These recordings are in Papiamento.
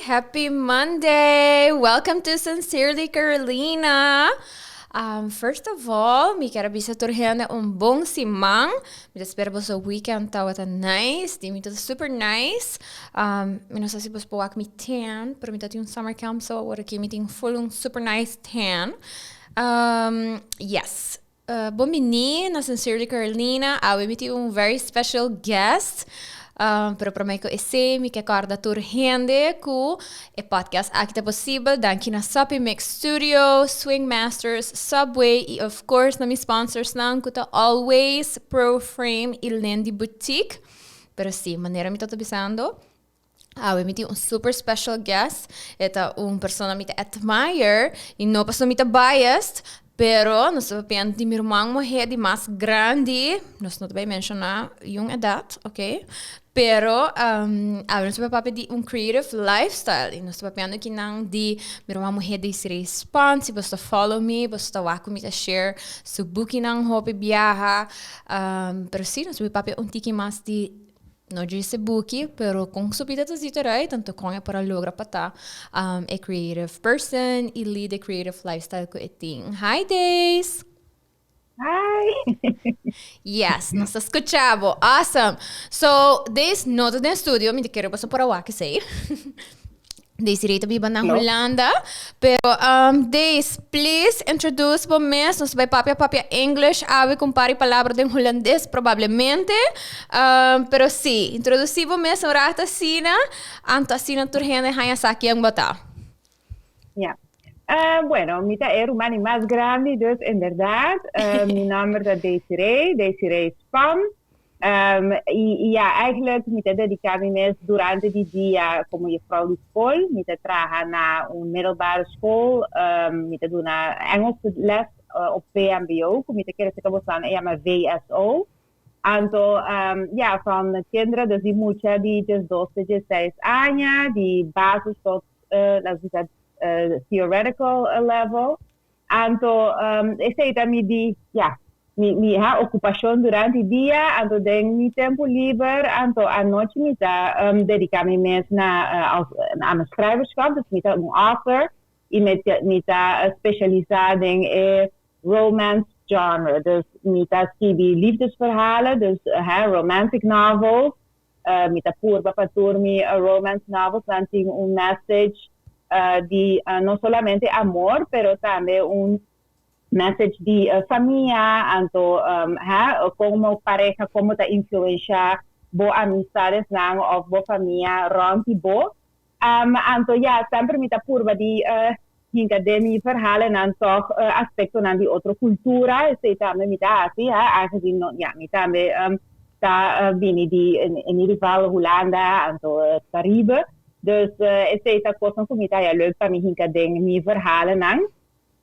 Happy Monday! Welcome to Sincerely Carolina. First of all, mi kier a bisa tur hende un bon siman. Mi ta spera boso weekend tawata nice. Di mi ta super nice. Mi no sa si boso por wak mi tan, pero mi ta tin un summer camp so awor aki mi tin full un super nice tan. Yes. Bon bini na Sincerely Carolina. Awe mi tin un very special guest. Pero prome ku esei mi ke kòrda tur hende ku e podcast aki ta posibel danki na Soppy Mix Studio, Swing Masters, Subway i of course na mi sponsorsnan ku ta Always, Pro Frame i Lindy Boutique. Pero si, manera mi ta bisando, awe mi tin un super special guest. E ta un persona mi ta admire y no pasobra mi ta biased, pero nos ta papiando di mi ruman muher di mas grandi. Nos no ta bay menciona yun edad, ok? Pero awe nos ta papia di un creative lifestyle y nos ta papiando kinan di mi ruman muher Desiree Spons. Si boso ta follow mi, boso ta wak cu mi ta share su bukinan hopi biaha. Pero si, nos ta bay papia un tiki mas di no djis e buki, pero con su bida ta zit eruit, tanto con e por a logra pa ta e creative person y lead e creative lifestyle cu e tin. Hi Days! Hi! Yes, nos ta scucha bo. Awesome! So, Days no ta den studio, mi ta kere boso por a wak esey. Desiree ta biba na Hulanda. Pero Days, please introduce bo mes. Nos bai papia papia English awe ku un par di palabra den Hulandes probablemente. Pero si, introduci bo mes un rato asina, anto asina tur hende haña sa ken bo ta. Ja. Bueno, mi ta e ruman di mas grandi, dus inderdaad. Mi nomber ta Desiree, Desiree Span. Y ja, eigenlijk mi ta dedica mi mes durante di dia como juffrouw di school. Mi ta traha na un middelbare school. Mi ta duna Engels les op VMBO, cu mi ta kere seca boso e yama VSO. Anto, ja, van kinderen, dus di mucha di 12 te 16 aña, di basis tot, laten we zeggen, theoretical level. Anto, esei ta mi di, ja, mi ha ocupacion durante dia, anto den mi tempo liber, anto anochi mi ta dedica mi mes na na mijn schrijverschap, dus mi ta un author y mi ta specialisa den e romance genre, dus mi ta skibi liefdesverhalen, dus ha, romantic novels, mi ta purba pa tur mi romance novels nan tin un message di no solamente amor, pero tambe un message di famia, anto ha, como pareha, como ta influencia bo amistadesnan of bo famia rond di bo. Anto ja, semper mi ta purba di hinka den mi verhalennan toch aspectonan di otro cultura, esei tambe mi ta haci, ha, aangezien no, ja, mi tambe ta bini di in ieder geval Hulanda, anto Caribe, dus esei ta cosnan cu mi ta haya leuk pa mi hinka den mi verhalennan.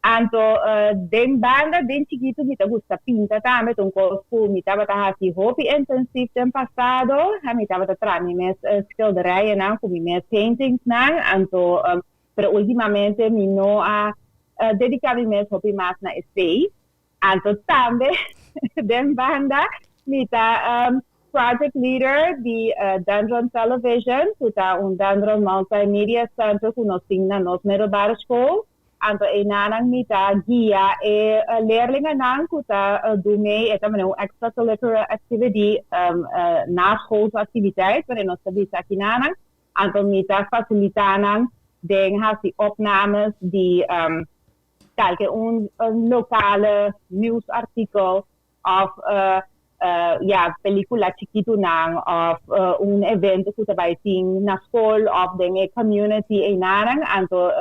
Anto den banda den chikitu mi ta gusta pinta tambe, ta un kos ku mi tabata hasi hopi intensief den pasado. Mi tabata traha mi mes schilderijennan ku mi mes paintingsnan, anto pero ultimamente mi no a dedica mi mes hopi mas na esei. Anto tambe den banda mi ta project leader di Dendron Television, ku ta un Dendron Multimedia Center ku nos tin na nos middelbare school. Anto einanan mi ta guia e leerlingennan ku ta do mee, e ta manera un extracurricular activity, naschoolse activiteit, wanneer nos ta bisa akinanan. Anto mi ta fasilitá nan den hasi opnames di kalke un lokale nieuwsartikel of ja, pelicula chikitunan of un evento ku ta bai tin na skol of den e community einanan. Anto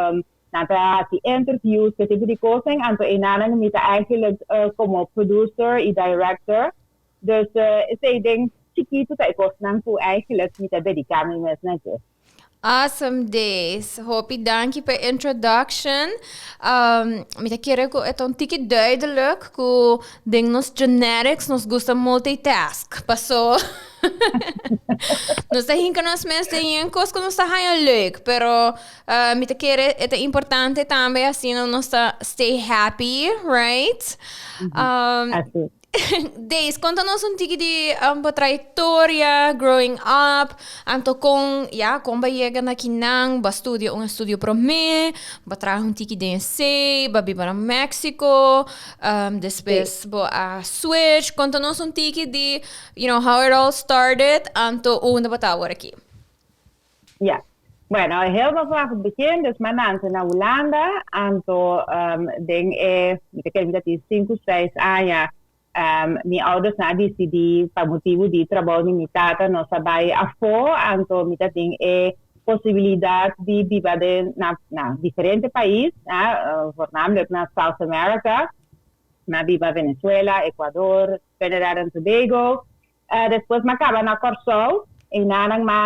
nan ta hasi interviews, e tipo di kosnan. Anto einanan mi ta eigenlijk como producer y director. Dus esei den chikitu ta e kosnan ku eigenlijk mi ta dediká mi mes na dje. Awesome Days. Hopi danki pa e introduction. Mi ta kere ku e ta un tiki duidelijk ku den nos genetics nos gusta multitask. Paso nos ta hinka nos mes den yen kos ku nos ta haña leuk. Pero mi ta kere e ta importante tambe asina nos ta stay happy, right? Así. Days, konta nos un tiki di bo trayektoria, growing up, anto kon, ya, kon bo a yega na kinan, bo a studia un estudio promé, bo a traha un tiki den esei, bo a biba na Mexico, despues bo a switch, konta nos un tiki di, you know, how it all started, anto unda bo ta awor aki. Ja. Bueno, helemaal vanaf het begin, dus mi a nase na Hulanda, anto den e, mi ta kere mi ta tin sinku, seis aña, mi oudersnan a disidí pa motibu di trabou di mi tata nos a bai afó, anto mi ta tin e posibilidat di biba den na na diferente pais, voornamelijk na South America, mi a biba Venezuela, Ecuador, Trinidad and Tobago, Despues m'a kaba na Kòrsou, einan m'a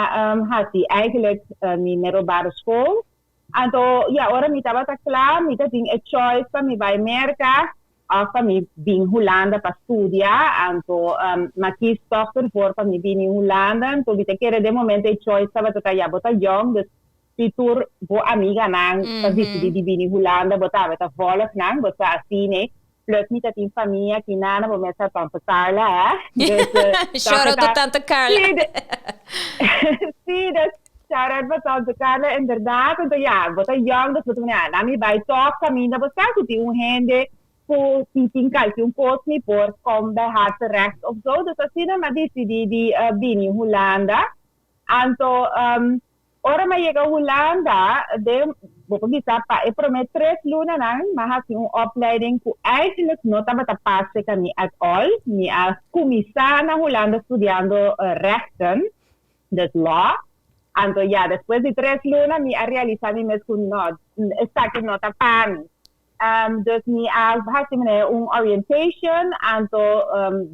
hasi eigenlijk mi middelbare school. Anto ya ora mi tabata kla mi ta tin e choice pa mi bai Merka òf pa mi bin Hulanda pa studia. Anto m'a kies tòg ervoor pa mi bini Hulanda. Anto mi ta kere den momento e choice tabata ta ya bo ta yong dus si tur bo amiganan ta disidí di bini Hulanda bo tabata vòlg nan, bo sa asina. Plus mi ta tin famia ki nana bo mester tante Carla hè. Dus Shout out to tante Carla. Sí, sí, dus shout out pa tante Carla inderdaad. Anto ja, bo ta young dus bo ta ja, laat mi bai toch kaminda bo sa ku tin un hende ku si tin kalki un kos mi por kom bij haar terecht of zo. Dus asina mi a disidí di bini Hulanda. Anto Ora m'a yega Hulanda, den, bo por bisa pa e promé tres lunanan m'a hasi un opleiding ku eigenlijk no tabata pas serka mi at all. Mi a kuminsá na Hulanda studiando rechten, dus law. Anto ya, despues di tres luna mi a realisá mi mes ku no, esaki no ta pa mi. Dus mi a hasi manera un orientation, anto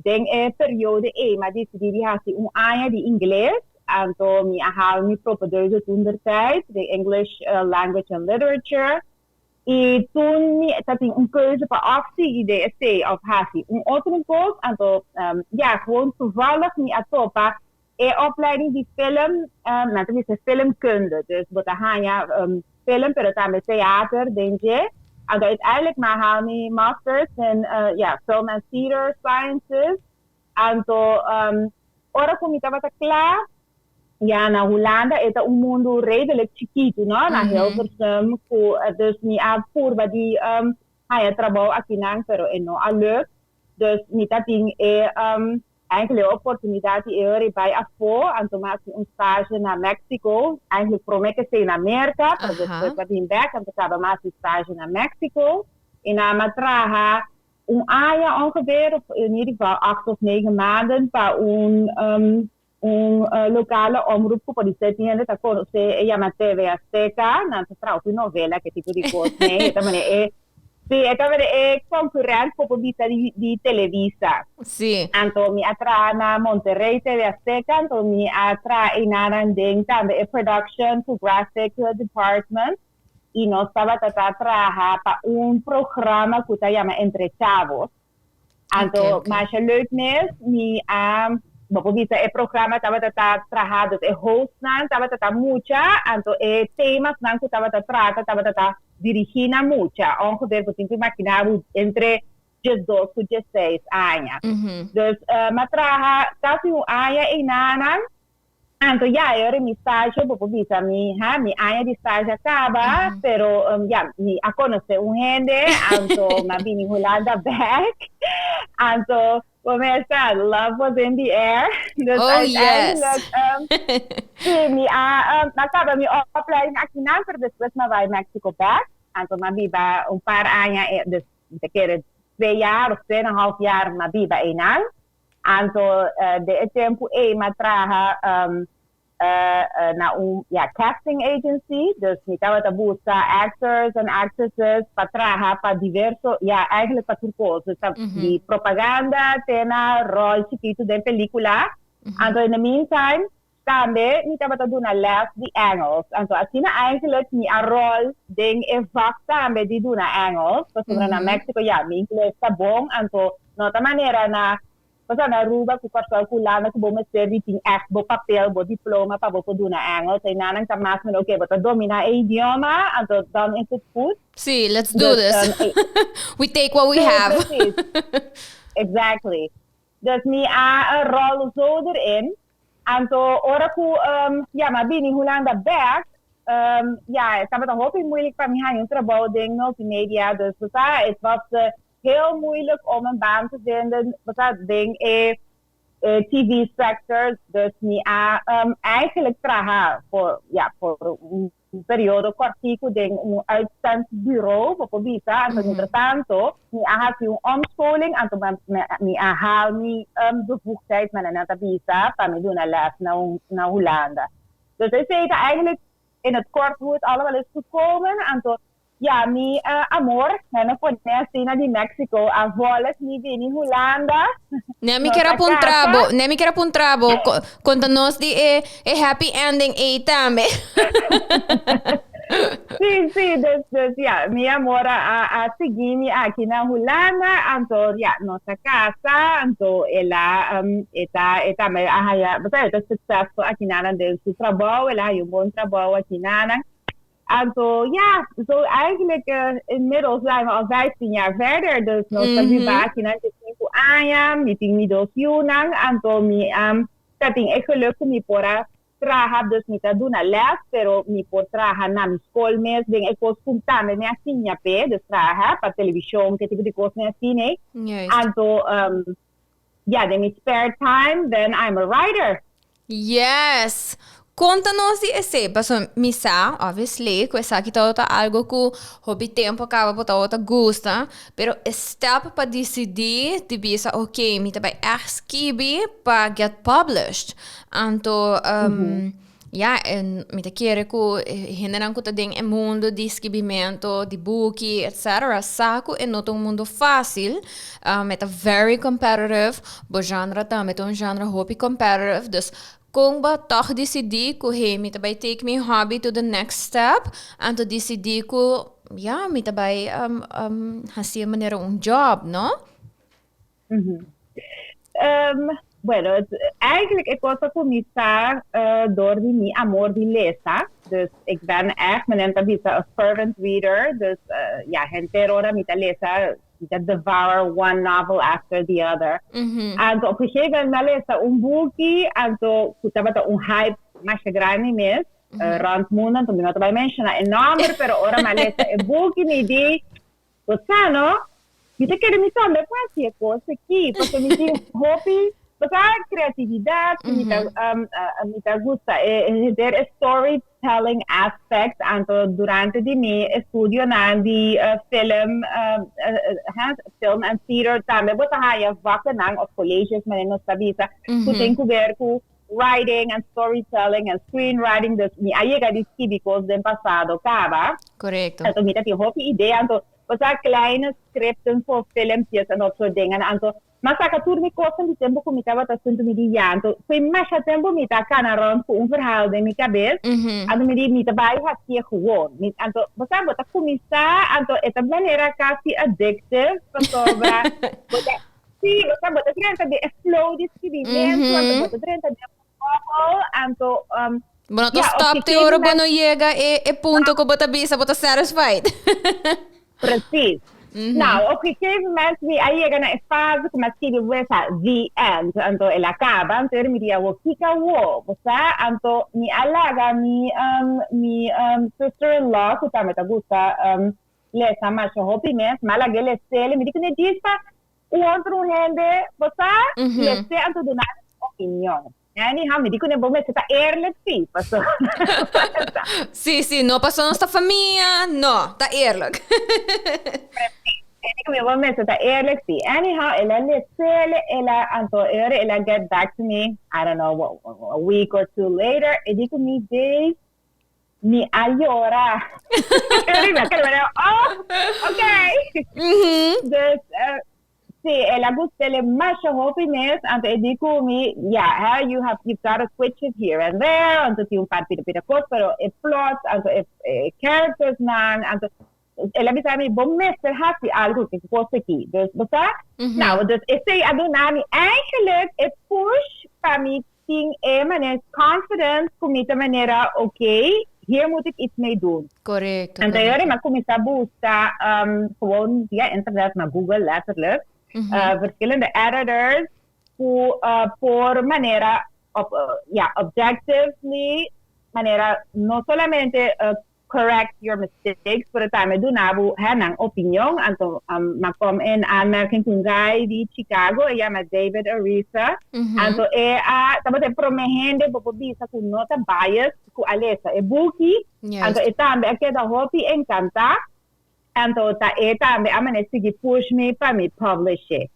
den e periode ei mi a disidí di hasi un aña di ingles, anto mi a haal mi propedeuse toentertijd, de English Language and Literature, i toen mi ta tin un keuze pa òf sigui den esei òf hasi un otro kos, anto ya, gewoon toevallig mi a topa e opleiding di film, nan ta bisa filmkunde, dus bo ta haña film pero tambe theater den dje. Anto uiteindelijk m'a haal mi masters den ja, film and theater sciences. Anto ora ku mi tabata kla, ya na Hulanda e ta un mundu redelijk chikitu no, na Hilversum, ku dus mi a purba di haña trabou akinan pero e no a luk. Dus mi ta tin e Eigenlijk e oportunidad di e ora bai afó, anto mi a haci un stage na Mexico, eigenlijk prome ke esei na Merca, pero despues a bin bek, anto caba mi a haci stage na Mexico, y na mi a traha un aña ongeveer, of in ieder geval acht of negen maanden, pa un un lokale omroep ku por di ser tin hende ta konosé, e yama TV Azteca, nan ta traha hopi novela, ke tipo di kos, nee, e ta manera e Sí, e tabata e concurrent cu por bisa di, di Televisa. Anto mi a traha na Monterrey TV Azteca, anto mi a traha einanan den tambe e production cu graphic department y nos tabata ta traha pa un programa cu ta yama Entre Chavos. Anto masha leuk mes, mi a, bo por bisa e programa tabata ta traha, dus e hostnan tabata ta mucha, anto e temasnan cu tabata trata tabata ta dirigi na mucha, ongeveer bo tin cu imagina bo entre diesdos cu diesseis aña. Dus mi a traha casi un aña einanan. Anto ya, e ora mi stage, bo por bisa mi, ha, mi aña di stage a caba, pero ya, mi a conoce un hende, anto mi a bini Hulanda bek, anto bo mester, love was in the air, dus uiteindelijk, si, mi a, mi a caba mi opleiding akinan, pero despues mi a bai Mexico bek, anto mi a biba un par aña, dus mi ta kere twee jaar of twee en een half jaar mi a biba einan. Anto den e tempu ei mi a traha na un ya casting agency, dus mi tabata buska actors en actresses pa traha pa diverso, ya eigenlijk pa tur kos, dus ta di propaganda te na ròl chikitu den pelikula. Anto in the meantime tambe mi tabata duna les di Engels, anto asina eigenlijk mi a ròl den e vak tambe di duna Engels, pasobra na Mexico ya mi ingles ta bon, anto no ta manera na pasobra na Aruba ku Kòrsou ku Hulanda ku bo mester di tin ègt bo papel, bo diploma pa bo por duna Engels, einan ta mas meno oke bo ta dominá e idioma, anto dan is het goed. Sí, let's do this. We take what we have. Precies. Exactly. Dus mi a rol zo erin. Anto ora ku ja, m'a bini Hulanda bek, ja, het tabata hopi moeilijk pa mi haña un trabou den multimedia. Dus het was heel moeilijk om een baan te vinden, den e TV-sector. Dus mi a eigenlijk traha voor, ja, voor un periodo kortiku den un uitzendbureau, por bisa. Anto, mientras tanto, mi a hasi un omscholing, anto mi a haal mi bevoegdheid, manera nan ta bisa, pa mi duna les na Hulanda. Dus esei ta eigenlijk in het kort hoe het allemaal is gekomen. Anto, ja, mi amor, no pone asina, di Mexico, a volg mi bini Hulanda. Ne mi kier puntra bo, ne mi kier puntra bo, konta nos di e happy ending ei tambe. Sí, dus ja, mi amor a sigui mi aki na Hulanda, anto ja, nos a kasa, anto el a e ta a haya, e ta successful aki na den su trabou, el a un bon trabou aki na. Anto ja, zo eigenlijk inmiddels zijn we al 15 jaar verder. Dus nos mm -hmm. aki na 5 aña, mi tin mi dos yunan, anto mi tin e geluk mi por a traha, dus mi ta duna les, pero mi por traha na mi skol mes, den e kos ku tambe mi a siña p'e, dus traha pa televishon, ku tipo di kos asina, nee. Anto ja, den mi spare time, then I'm a writer. Yes. Konta nos di esei, paso mi sa, obviously, ku esaki ta algo ku hopi tempu kaba bo ta gusta, pero step pa disidí di bisa, ok, mi ta bai echt skibi pa get published. Anto, ja, en mi ta kere ku hendenan ku ta den e mundo di skibimentu, di buki, etc. Sa ku e no ta un mundo fásil, e ta very competitive, bo genre tambe ta un genre hopi competitive, dus kon bo toch disidí ku, hey, mi ta bai take mi hobby to the next step, anto disidí ku, ja, mi ta bai hasi manera un job, no? Bueno, eigenlijk ik was kuminsá door di mi amor di lesa. Dus ik ben echt, men ta bisa, a fervent reader. Dus ja, henter ora mi ta lesa, mi ta devour one novel after the other. En op een gegeven moment m'a lesa un buki, anto tabata un hype mas grandi mes. Rond mundo, anto mi no ta bai menshoná e nòmber, pero ora m'a lesa e buki, mi di, "Bosano, mi ta kere mi tambe por hasi e kos aki, pasobra mi tin hopi, basta kreatividat, mi ta gusta e storytelling aspect." Anto durante di mi estudionan di film en theater tambe bo ta haya vaknan of colleges, manera nos ta bisa, ku tin ku ber ku writing and storytelling and screenwriting. Dus mi a yega di skibi kos den pasado kaba. Anto mi tin hopi idea, anto basta kleine scripten voor filmpjes en dat soort dingen. Anto m'a saka tur mi kosnan di tempu ku mi tabata sinti mi di ja, anto foi masha tempu mi ta kana rond ku un verhaal den mi kabes. Anto mi di, mi ta bai hasié gewoon. Mi, anto bo ta kuminsá, anto e ta manera kasi addictive, pasobra sí, bo ta drenta den e flow di skibimentu, anto bo ta drenta den bubble, anto Bo no ta stop te ora bo no yega e punto ku bo ta bisa bo ta satisfied. Precies. Nou, op een gegeven moment mi a yega na e fase ku m'a skibi besa the end. Anto el a kaba, anto mi di, "Awo, kiko awo?" Basta, anto mi a laga mi sister-in-law, ku tambe ta gusta lesa masha hopi mes, m'a lag'é les'é, mi di ku ne dispa un otro hende, basta, les'é anto duna opinion. Anyhow, mi di ku ne, "Bo mester ta eerlijk, sí, paso." Sí, no paso nos ta famia, no, ta eerlijk. Precies. Mi di, "Bo mester ta eerlijk, sí." Anyhow, el a les'é, el a, anto el a get back to me, I don't know, a week or two later, e di ku mi, "Dave, mi a yora." "Oh, oké." Dus, sí, el a gust'é masha hopi mes, anto e di ku mi, "Ja, hè, you've got to switch it here and there, anto tin un par pida pida kos, pero e plot, anto e characters nan, anto el a bisa mi, 'Bo mester hasi algo ku kos aki.'" Dus, bo sa? Nou, dus esei a duna mi eigenlijk e push pa mi tin e manera confidence ku mi ta manera, "Oké, hier moet ik iets mee doen." En toen m'a kuminsá buska gewoon via internet, na Google letterlijk. Verschillende editors ku por manera op, ja, objectively manera no solamente correct your mistakes, pero tambe duna bo, hè, nan opinion. Anto m'a kom in aanmerking ku un guy di Chicago, e yama David Arisa. Anto e a tabata e prome hende bo por bisa ku no ta biased ku a lesa e buki. Anto e tambe a keda hopi enkantá. Anto ta e tambe a mane sigui push mi pa mi publish e.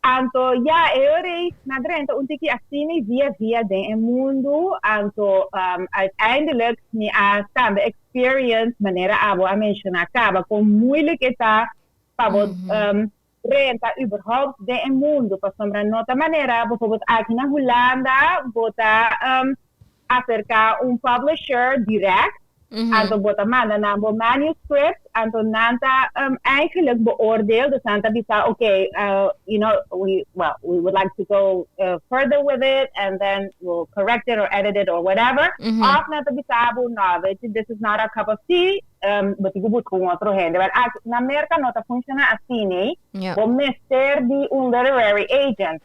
Anto ya, e ora ei m'a drenta un tiki asina via via den e mundu. Anto uiteindelijk mi a tambe experience, manera abo a menshoná kaba, kon moeilijk e ta pa bo drenta überhaupt den e mundu, pasobra no ta manera bijvoorbeeld aki na Hulanda bo ta aserká un publisher direct, anto bo ta manda nan bo manuscript, anto nan ta eigenlijk beoordeel, dus nan ta bisa, "Okay, we well, we would like to go further with it and then we'll correct it or edit it or whatever." Of nan ta bisa bo, "No, weet je, this is not our cup of tea, bo tin ku buska un otro hende." Maar aki na Merka no ta funshoná asina, nee. Bo mester di un literary agent.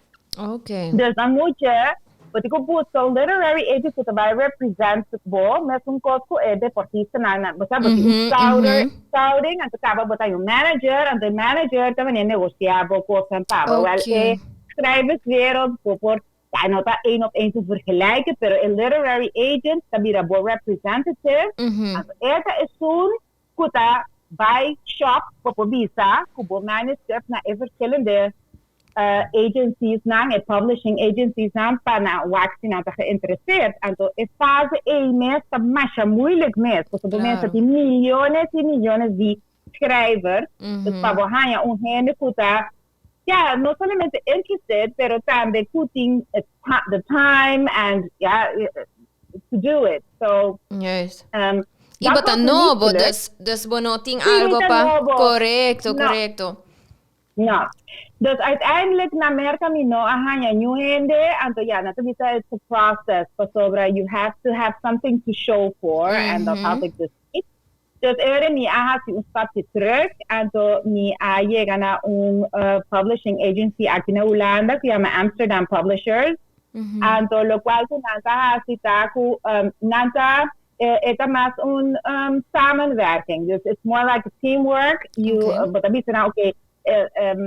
Dus dan moet je, bo tin ku buska un literary agent ku ta bai represent bo, mesun kos ku e deportistanan. Bo sa, bo tin un scouter, scouting, anto kaba bo ta un manager, anto e manager ta wanneer negosiá bo kosnan pa bo. Wel, e schrijverswereld, bo por, ja, no ta één op één te vergelijken, pero e literary agent ta bira bo representative. Anto e ta esun ku ta bai shop, bo por bisa, ku bo manuscript na e verschillende agencies nan, e publishing agencies nan, pa nan wak si nan ta geïnteresseerd. Anto e fase ei mes ta masha moeilijk mes, pasobra mensen tin miljones i miljones di schrijvers, dus pa bo haña un hende ku ta, ja, no solamente interested, pero tambe ku tin the time and, ja, to do it. So, I dat bo ta was niet nobo, gelukt. dus bo no tin Sí, algo mi ta pa nobo. Korekto, No. korekto. No. Dus uiteindelijk na Merka mi no a haña niun hende, anto ja, nan ta bisa it's a process, pasobra you have to have something to show for, en dat had ik dus niet. Dus ora mi a hasi un stapje terug, anto mi a yega na un publishing agency aki na Hulanda ku yama Amsterdam Publishers. Anto lokual ku nan ta hasi ta ku nan ta e ta mas un samenwerking. Dus it's more like teamwork. You bo ta bisa nan, okay,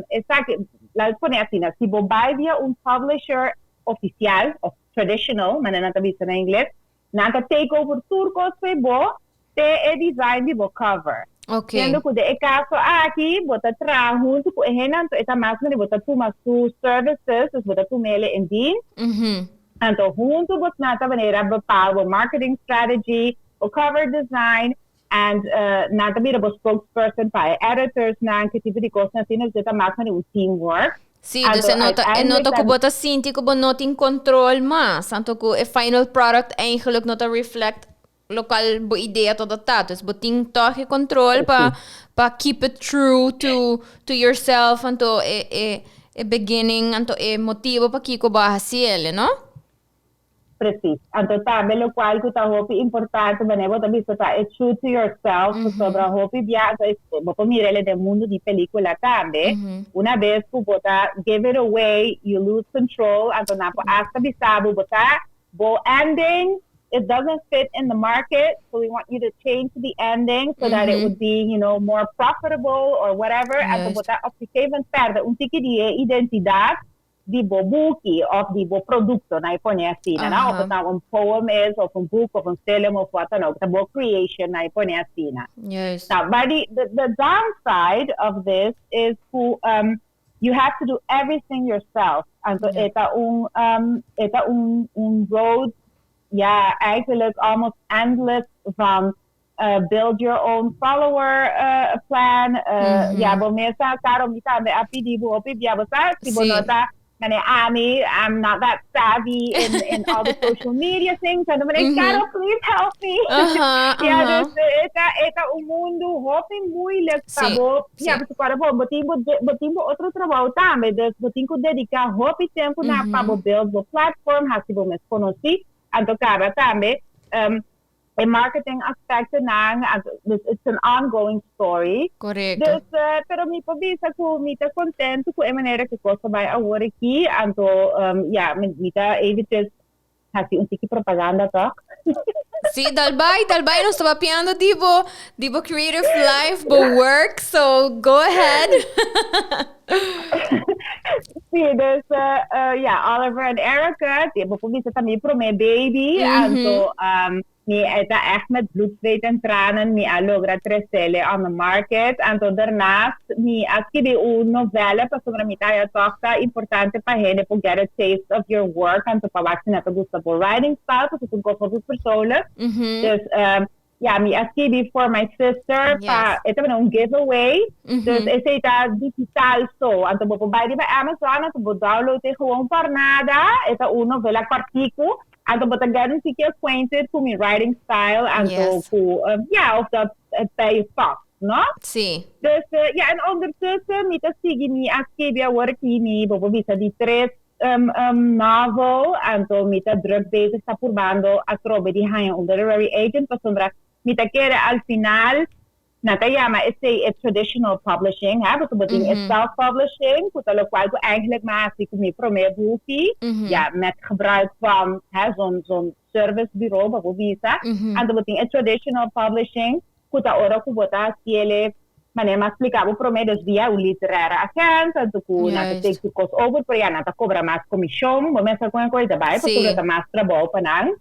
esaki, laat ik pone asina, si bo bai via un publisher ofisial of traditional, manera nan ta bisa na ingles, nan ta take over tur kos pa bo te e design di bo cover. Siendo ku den e kaso aki bo ta traha huntu ku e hende, anto e ta mas manera bo ta tuma su services, dus bo ta tum'el in dienst. Anto huntu bo nan ta manera bepaal bo marketing strategy, bo cover design, and nan ta bira bo spokesperson pa e editors nan, ki tipo di kosnan asina, dus e ta mas manera un teamwork. Sí, dus Anto e no ta, e no uiteindelijk ta ku dan bo ta sinti ku bo no tin control mas, anto ku e final product eigenlijk no ta reflect lokual bo idea tabata ta. Dus bo tin tòg e control pa pa keep it true to yourself, anto e beginning, anto e motibo pakiko bo a hasi el, no? Precies. Anto tambe lokual ku ta hopi importante wanneer bo ta bisa ta e true to yourself, pasobra hopi bia anto e bo por mira el den mundu di pelikula tambe, una bes ku bo ta give it away, you lose control, anto nan por asta bisa bo, bo ta bo ending, it doesn't fit in the market, so we want you to change the ending so that it would be, more profitable or whatever. Anto bo ta op een gegeven moment pèrdè un tiki di e identidat di bo buki òf di bo produkto, nan e pone asina, no? Of ta un poem is, of un boek, of un film, of wat dan ook. Ta bo creation, nan e pone asina. Nou, maar the downside of this is ku you have to do everything yourself. Anto e ta un road, ja, eigenlijk almost endless van build your own follower plan. Ja, bo mes sa, Caro, mi tambe a pidi bo hopi bia, bo sa, si bo no ta, mane ami, I'm not that savvy in all the social media things. Anto mane, "Caro, please help me." Ja, dus e ta un mundu hopi moeilijk pa bo. Ja, pasobra bo tin bo otro trabou tambe, dus bo tin ku dediká hopi tempu na pa bo build bo platform, hasi bo mes konosí. Anto kaba tambe, E marketing aspectonan, dus it's an ongoing story. Dus, pero mi por bisa ku mi ta contento ku e manera ku kos ta bai awor aki, anto ja, mi ta eventjes hasi un tiki propaganda, toch? Sí, dal bai, dal bai, nos ta papiando di bo creative life, bo work, so go ahead. Sí, dus ja, Oliver en Erica, die bijvoorbeeld ta mi promé baby, anto mi ta echt met bloed, zweet en tranen mi a logra tres'é on the market. Anto daarnaast mi a skirbi un novela pasobra mi ta toch ta importante pa hende por get a taste of your work, anto pa wak si nan ta gusta bo writing style, pasobra ta un kos hopi persoonlijk. Dus ja, mi a skirbi For My Sister pa e ta un giveaway. Dus esei ta digital so. Anto bo por bai riba Amazon, anto bo download e gewoon pa nada. E ta un novela kòrtiku. Anto bo ta get un tiki acquainted ku mi writing style, anto ku ja, of dat het bij je past, no? Dus ja, en ondertussen mi ta sigui, mi a skirbi awor aki mi bo por bisa di tres novel, anto mi ta druk bezig, ta purbando atrobe di haña un literary agent, pasobra mi ta kere al final nan ta yama esei e traditional publishing, hè, pasobra bo tin e self-publishing, ku ta lokual ku eigenlijk m'a hasi ku mi promé buki, ja, met gebruik van, hè, zo'n servicebureau, pa bo bisa. Anto bo tin e traditional publishing, ku ta ora ku bo ta hasié manera m'a splika bo promé, dus via un literaire agent, anto ku nan ta take tur kos over, pero ja, nan ta kobra mas komishon, bo mester kon e kos ta bai, pasobra ta mas trabou pa nan.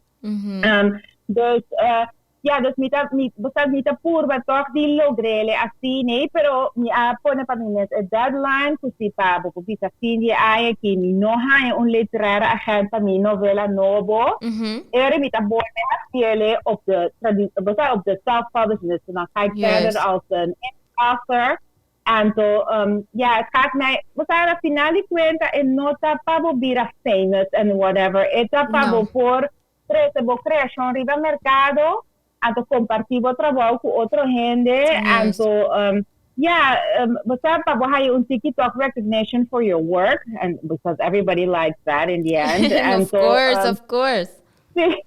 Dus ja, dus mi ta, mi, bo sa, mi ta purba toch di logr'é asina, nee, pero mi a pone pa mi mes e deadline, ku si pa bo por bisa fin di aña ku mi no haña un literaire agent pa mi novela nobo, eri mi ta bolbe hasié op de, bo sa, op de self-publishing, dus dan ga ik verder als een author. Anto, ja, het gaat mij, bo sa, al final di kuenta, e no ta pa bo bira famous and whatever, e ta pa bo No. por trese bo kreashon riba merkado, anto kompartí bo trabou ku otro hende, anto, ja, bo sa, pa bo haña un tiki toch recognition for your work, and because everybody likes that in the end. Of Anto, course, of course. Sí.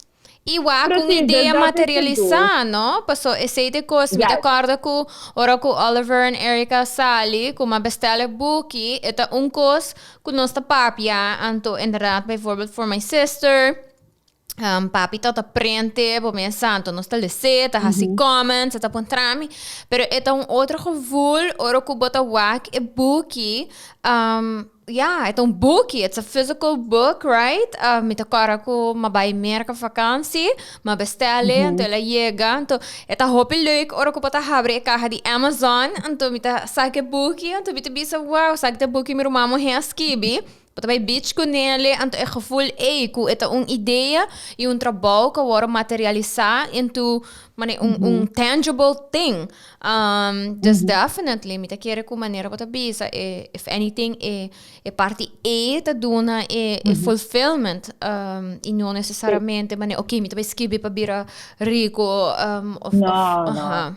Igual Pero ku sí, dus idea dat is het doel. Materialisá, no? Paso esei ta kos, mi ta kòrda ku ora ku Oliver en Erica sali, ku m'a bestel e buki, e ta un kos ku nos ta papia, anto inderdaad bijvoorbeeld For My Sister, papi ta print, bo mes sa, anto nos ta les'é, ta hasi comments, e ta puntra mi, pero e ta un otro gevoel ora ku bo ta wak e buki, ja, e ta un buki, it's a physical book, right? Mi ta kòrda ku m'a bai Merka vakansi, m'a bestel e, anto el a yega, anto e ta hopi leuk ora ku bo ta habri e kaha di Amazon, anto mi ta saka e buki, anto mi ta bisa, "Wow, esaki ta e buki mi ruman muhé a skibi." Bo ta bai beach ku nele, anto e gevoel ei ku e ta un idea i un trabou ku a wòrdu materialisá into mane un tangible thing. Dus definitely mi ta kere ku manera bo ta bisa e if anything e parti ei ta duna e fulfillment i no necesariamente mane, ok, mi ta bai skibi pa bira riku of No,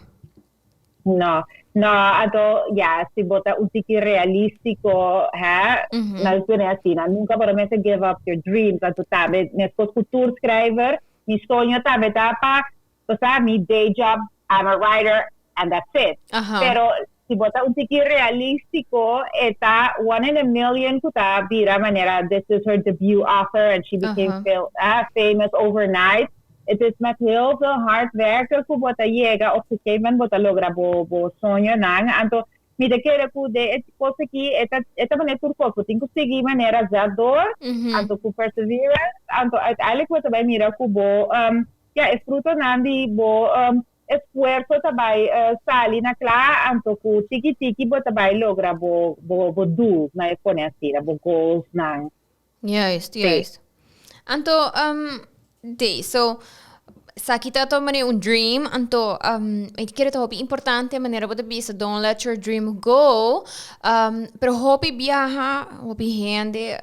no. No, anto, ja, si bo ta un tiki realístiko, hè, nou kun asina, nunka bo mester give up your dreams, anto tambe, meskos ku tur schrijver, mi soño tambe ta pa, o sea, mi day job, I'm a writer, and that's it. Pero si bo ta un tiki realístiko, e ta one in a million ku ta bira manera, this is her debut author and she became famous overnight. Het is met heel veel hard werken ku bo ta yega op een gegeven moment bo ta logra bo soñonan. Anto mi ta kere ku de e kos aki e ta manera tur kos, bo tin ku sigui manera zet door, anto ku perseverance, anto uiteindelijk bo ta bai mira ku bo ja, e frutonan di bo esfuerso ta bai sali na kla, anto ku tiki tiki bo ta bai logra bo doel, na e pone asina, bo goals nan. Juist. Anto, de, so, esaki ta manera un dream, anto, mi ta kere ta hopi importante manera bo ta bisa, "Don't let your dream go," pero hopi biaha, hopi hende,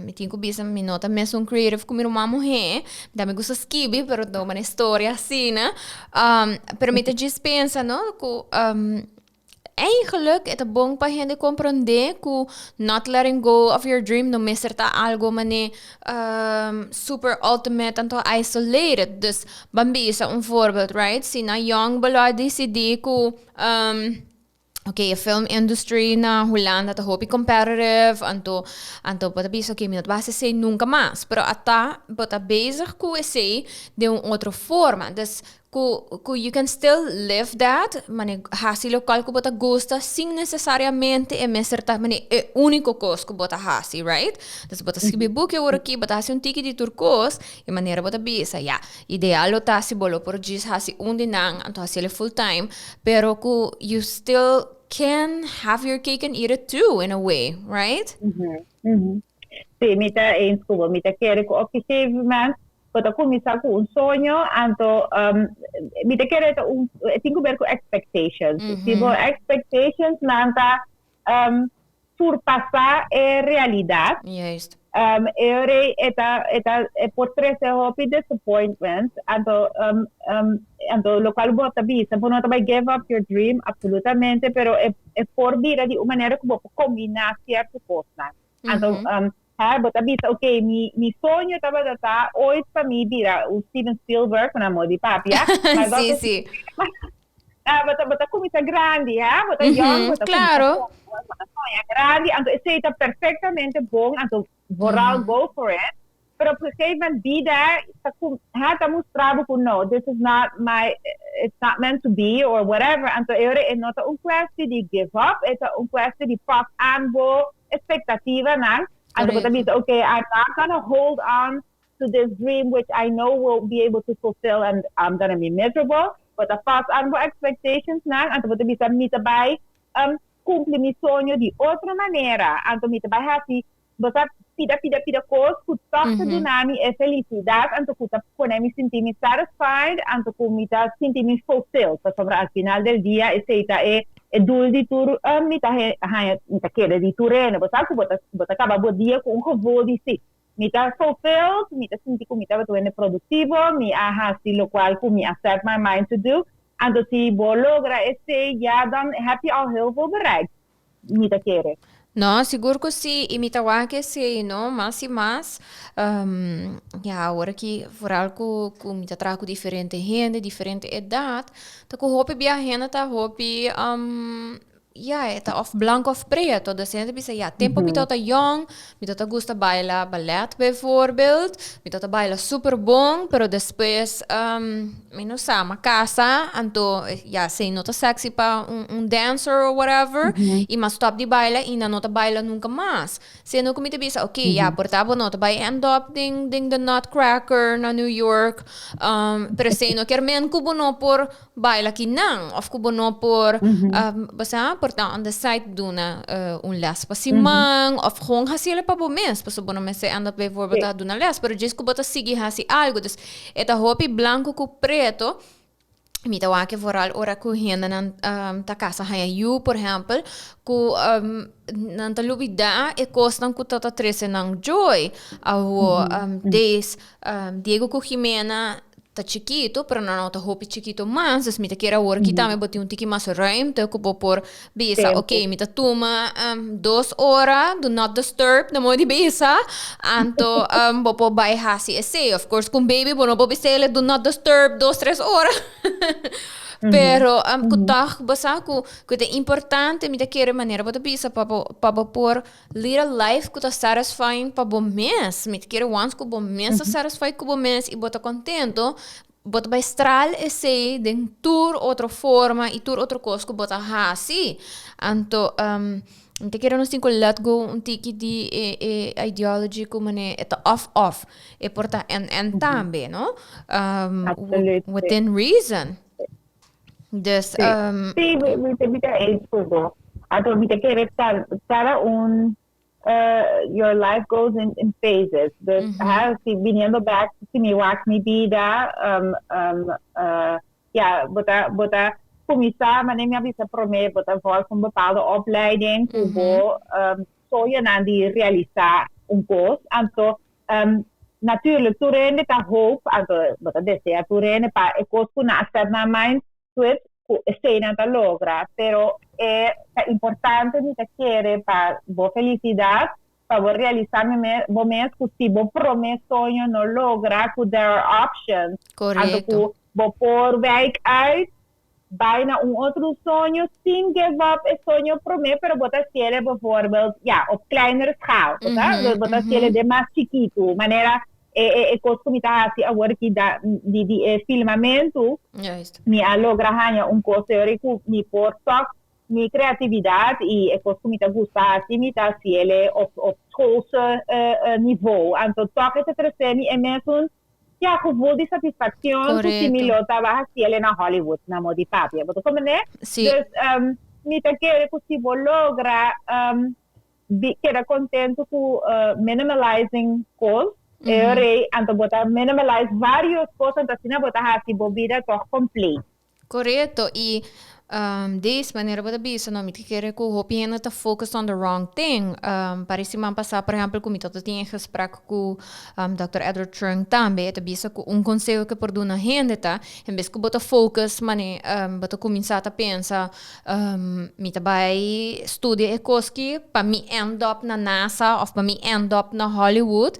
mi tin ku bisa, mi no ta mesun creative ku mi ruman muhé, mi tambe gusta skibi, pero no manera storia asina, pero mi ta djis pensa, no, ku, Eigenlijk e ta bon pa hende comprende cu not letting go of your dream no mester ta algo mane super ultimate anto isolated. Dus ban bisa un voorbeeld, right? Si na young bo lo a dicidi cu ok, e film industry na Hulanda ta hopi competitive, anto bo ta bisa, ok, mi no ta bai haci esey nunca mas. Pero ata bo ta bezig cu esey den un otro forma. Dus cu you can still live that, mane haci locual cu bo ta gusta sin necesariamente e mester ta mane e unico cos cu bo ta haci, right? Dus bo ta scribi buki awor aki, bo ta haci un tiki di tur cos, e manera bo ta bisa, ya, ideal lo ta si bo lo por djis haci un di nan, anto haciele full time, pero cu you still can have your cake and eat it too, in a way, right? Sí, mi ta eens cu bo. Mi ta kere cu op gegeven moment bo ta cuminsa cu un soño, anto mi ta kere ta un, e tin cu ber cu expectations. Si bo expectations nan ta surpasa e realidad, e ora e ta e por trece hopi disappointment, anto locual bo ta bisa, bo no ta bay give up your dream absolutamente, pero e por bira di un manera cu bo por combina cierto cosnan. Anto ha, bo ta bisa, ok, mi soño tabata ta ooit pa mi bira un Steven Spielberg, na moda di papia. Maar dat is ah, bo ta cuminsa grandi, hè? Bo ta young, bo ta cuminsa, bo ta soña grandi, anto esey ta perfectamente bon, anto vooral go for it. Pero op een gegeven moment bida ta, ha, ta mustra bo cu no, this is not my, it's not meant to be or whatever. Anto e no ta un kwestie di give up, e ta un kwestie di pas aan bo expectativanan. Anto bo ta bisa, okay, I'm not gonna hold on to this dream which I know will be able to fulfill and I'm gonna be miserable. But a pas aan bo expectations nan, anto bo ta bisa, mi ta bay cumpli mi soño di otro manera. Anto mi ta bay hasi, bo ta pida pida pida cos cu toch ta duna mi e felicidad, anto cu ta pone mi sinti mi satisfied, anto cu mi ta sinti mi fulfilled. Pasobra al final del dia esey ta e doel di tur mi ta haña, mi ta kere di tur hende. Bo sa cu bo ta caba bo dia cu un gevoel di si, mi ta fulfilled, mi ta sinti cu mi tabata productivo, mi a hasi locual cu mi a set my mind to do. Anto si bo logra esey, ja, dan heb je al heel veel bereikt. Mi ta kere. No, sigur cu si, y mi ta wak esey, no, mas y mas. Ja, awor aki, vooral cu mi ta traha cu diferente hende, diferente edad, ta cu hopi bia hende ta hopi, ja, e ta of blanco of preto. Dus hende bisa, ja, tempo mi tabata jong, mi tabata gusta baila ballet bijvoorbeeld, mi tabata baila super bon, pero despues mi no sa, m'a casa, anto, ja, esey no ta sexy pa un dancer or whatever, y m'a stop di baila y nan no ta baila nunca mas. Siendo cu mi ta bisa, ok, ja, por ta bo no ta bay end up den the Nutcracker na New York, pero esey no kier men cu bo no por baila kinan, of cu bo no por, bo sa, por ta on the side duna un les pa siman, of gewoon haciele pa bo mes, pasobra bo no mester end up bijvoorbeeld a duna les, pero djis cu bo ta sigui haci algo. Dus e ta hopi blanco cu preto. Mi ta wak vooral ora cu hendenan ta casa haña yu, por ehempel, cu nan ta lubida e cosnan cu ta trece nan joy. Awo, des, Diego cu Jimena ta chikito, pero nan no ta hopi chikito mas, dus mi ta kier awor aki tambe bo tin un tiki mas ruimte cu bo por bisa, Tempo. Ok, mi ta tuma 2 ora, do not disturb, na modo di bisa, anto bo por bay hasi esey. Of course, cu un baby bo no por bisele do not disturb 2, 3 ora. Pero cu toch, bo sa cu ta importante, mi ta kere manera bo ta bisa pa bo por lead a life cu ta satisfying pa bo mes. Mi ta kere once cu bo mes ta satisfied cu bo mes y bo ta contento, bo ta bay straal esey den tur otro forma y tur otro cos cu bo ta hasi. Anto, mi ta kere nos tin cu let go un tiki di e ideology cu mane e ta of of. E por ta en en tambe, no? Within reason. Dus, Sí, mi ta eens cu bo. Anto mi ta kere cada un your life goes in phases. Dus ha, si viniendo back, si mi wak mi bida, ja, bo ta cuminsa, manera mi a bisa prome, bo ta volg un bepaalde opleiding, cu bo soñonan di realisa un cos. Anto, natuurlijk, tur hende ta hoop, anto, bo ta desea tur hende pa e cos cu nan a set nan mind to it, cu esey nan ta logra, pero Ta importante, mi ta kere, pa bo felisidat, pa bo realisá bo mes ku si bo promé soño no logra, ku there are options. Anto ku bo por wijk uit, bai na un otro soño sin give up e soño promé, pero bo ta hasié bijvoorbeeld, ja, op kleinere schaal, bo ta hasié den mas chikitu, manera e kos ku mi ta hasi awor aki di e filmamentu. Mi a logra haña un kos teori ku mi por tòg mi kreatividat i e kos ku mi ta gusta hasi, mi ta hasié op schoolse niveau. Anto tòg e ta trese mi e mesun, ja, gevoel di satisfakshon ku si mi lo taba hasié na Hollywood, na moda di papia. Bo ta komprendé? Si. Dus mi ta kere ku si bo logra keda kontentu ku minimalizing kos, e ora ei anto bo ta minimalize varios kos, anto asina bo ta hasi bo bida tòg kompleet. Korekto, i des manera bo ta bisa, no, mi ta kere ku hopi hende ta focus on the wrong thing. Pare siman pasá, por ehèmpel, ku mi tabata tin e gesprek ku Dòkter Edward Cheung tambe, e ta bisa ku un konseho ku e por duna hende ta, en bes ku bo ta focus mane bo ta kuminsá ta pensa, Mi ta bai studia e kos ki pa mi end up na NASA of pa mi end up na Hollywood.